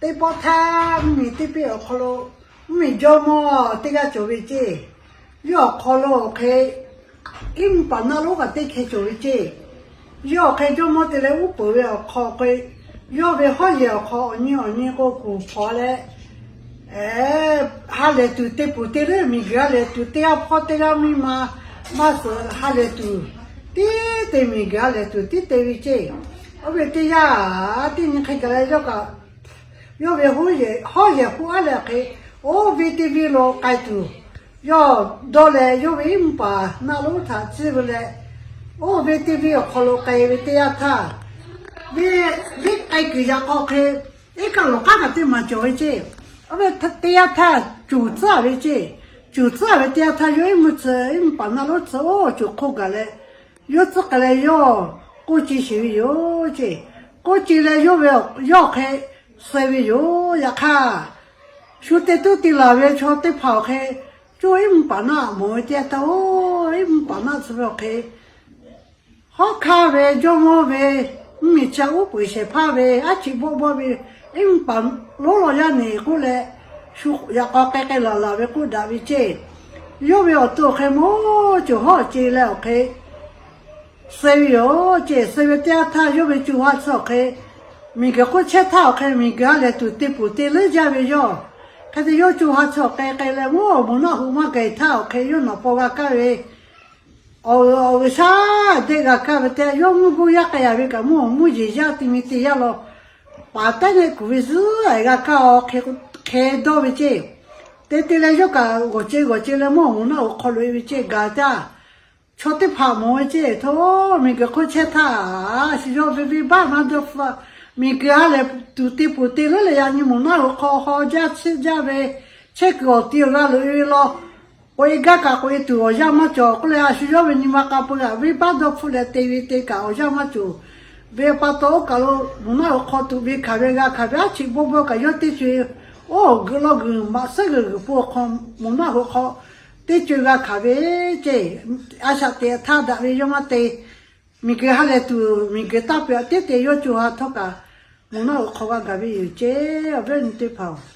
Teˇ pawˆ htaˇ, mvuhˇmiˬ teˇ peˆ awˬ hk'aw lo mvuhˇmiˬ jawˇmawˇ teˇ g'aˇ cawˬ ve ceˇ. Yawˇ awˬ hk'aw lo awˬ hk'e iˉ mvuhˇ paˍ naˆ lonˉ kaꞈ teˇ hkeh cawˬ ve ceˇ. Yawˇ awˬ hk'e jawˇmawˇ te leh uˉ peunˍ ve awˬ hk'aw k'o, yawˇ ve hawˉ yehˬ awˬ hk'aw awˬ nyi awˬ nyi k'o kuˬ hpaw leh, ha lehˬ tuˬ te puˬ te leuˉ, miˬguiˬ ha lehˬ tuˬ teˇ g'aˇ hpawˇ teˇ g'aˇ miˇ ma maˇ suhˍ ha lehˬ tuˬ tiˉ te, miˬguiˬ ha lehˬ tuˬ tiˉ te ve ceˇ. Oˇ ve teˇ yanˇ, teˇ nyi hk'e gaˬ leh yawˇ kaꞈ yawˇ ve hawˉ yehˬ hawˉ yehˬ hk'oˆ aˉ leh hk'e, oˇ ve teˇ venˇ lo k'ai tuˬ, yawˇ dawˇ leh yawˇ ve iˉ mvuhˇ paˍ naˆ lonˉ htaꞈ tcuhˉ ve leh, oˇ ve teˇ venˇ awˬ hk'aw lo k'ai ve teˇ yanˇ htaˇ, ve venˇ k'ai kuiˬ yaꞈ k'aw hk'e, iˉ kaˆ lawˬ k'aˉ kaꞈ teˇ maˬ cawˬ ve ceˇ. Oˇ ve teˇ yanˇ htaˇ cuˬ tcuhˉ ve ceˇ. Cuˬ tcuhˉ ve teˇ yanˇ htaˇ yawˇ iˉ mvuhˇ tcuh iˉ mvuhˇ paˍ naˆ lonˉ tcuh oˇ cuˬ hk'oˆ gaˬ leh, yawˇ tcuhˉ k'ai leh yawˇ k'oˆ ce sheˍ ve yoˬ ceˇ. K'oˆ ce leh yawˇ ve yawˇ hk'e suh ve yoˬ. Yaꞈ hk'aˇ, shu te tuˉ te laˬ ve chaw teˇ hpaˍ awˬ hk'e, coˇ iˉ mvuhˇ paˍ naˆ mawˬ ve teˇ yanˇ htaˇ, oˇ iˉ mvuhˇ paˍ naˆ tcuh ve awˬ hk'e hawˉ hkanˇ ve jawˇmawˇ ve mvuhˇmiˬ ca uˉ peunˍ shehˍ hpaˇ ve aˉ chi bawˆ bawˆ ve iˉ mvuhˇ paˍ lonˉ law yaˇ neˬ k'oˆ leh, shu yaꞈ k'aw k'ai k'ai laˬ laˬ ve k'oˆ daꞈ ve ceˇ. Yawˇ ve awˬ to awˬ hk'e maˇ cawˬ hawˉ ce leh awˬ hk'e suh ve yoˬ ceˇ. Suh ve teˇ yanˇ htaˇ yawˇ ve co ha tcuh awˬ hk'e, miˬguiˬ hk'oˆ chehˇ htaˇ awˬ hk'e miˬguiˬ ha lehˬ tuˬ te puˬ te leuˉ jaˇ ve yawˇ. Hk'e te yawˇ co ha tcuh awˬ k'ai k'ai leh mvuhˇ awˬ moˍ naˆ hoꞈ maˇ gaˬ htaˇ awˬ hk'e yawˇ nawˬ paw g'a kaˇ ve awˬ g'uiˬ shaˉ dehꞈ g'a kaˇ ve teˇ yanˇ, yawˇ mvuhˇ g'uˇ yaˇ k'ai yaꞈ ve kaꞈ mvuhˇ awˬ mvuhˇ yeˬ yaˇ te mi te yaˇ law, paˍ tehˉ neˆ kuˬ ve zuhˉ a g'a kaˇ awˬ hk'e hk'e dawˇ ve ceˇ. Te te leh yawˇ kaꞈ g'awˬ ce g'awˬ ce leh mvuhˇ awˬ moˍ naˆ hoꞈ hk'aw loꞈ e ve ceˇ gaˬ taˇ. Chaw teˇ hpaˍ mawˬ ve ceˇ, hto, miˬguiˬ hk'oˆ chehˇ htaˇ, shu yawˇ ve venˇbaˆ maˇ dawˇ hpfuhˆ. Miˬguiˬ ha lehˬ tuˬ te puˬ te leuˉ leh yaꞈ nyi moˍ naˆ hoꞈ hk'aw haw jaˇ tsuhˇ jaˇ ve, chehˇ kuiˬ awˬ ti awˬ g'a loꞈ e ve law, k'oꞈ e gaˇ kaꞈ k'oꞈ e tuˬ awˬ yanˇ maˇ cawˬ k'oˆ leh, a shu yawˇ ve nyi ma k'a peu kaꞈ venˇbaˆ dawˇ hpfuhˆ leh te ve te kaꞈ awˬ yanˇ maˇ cawˬ. Ve pa taw oˇ kaˬ lo moˍ naˆ hoꞈ hk'aw tuꞈ ve hkanˍ ve g'a hkanˍ ve aˉ chi bawˆ bawˆ kaꞈ yawˇ teˇ co e, oˇ geuꞈ law g'uiˬ maꞈ suhˉ g'uiˬ g'uiˬ po awˬ hk'aw, moˍ naˆ hoꞈ hk'aw teˇ co e g'a hkanˍ ve ceˇ. A shaꞈ teꞈ htaˇ daꞈ ve yawˇ maˇ te. Miˬguiˬ ha lehˬ tuˬ miˬguiˬ taˇ peuˬ aꞈ tiˉ te yawˇ co ha htawˇ kaꞈ, moˍ naˆ hoꞈ hk'aw g'a gaˬ ve yoˬ ceˇ. Awˬ viˉ awˬ nyi teˇ hpaˍ-oˬ,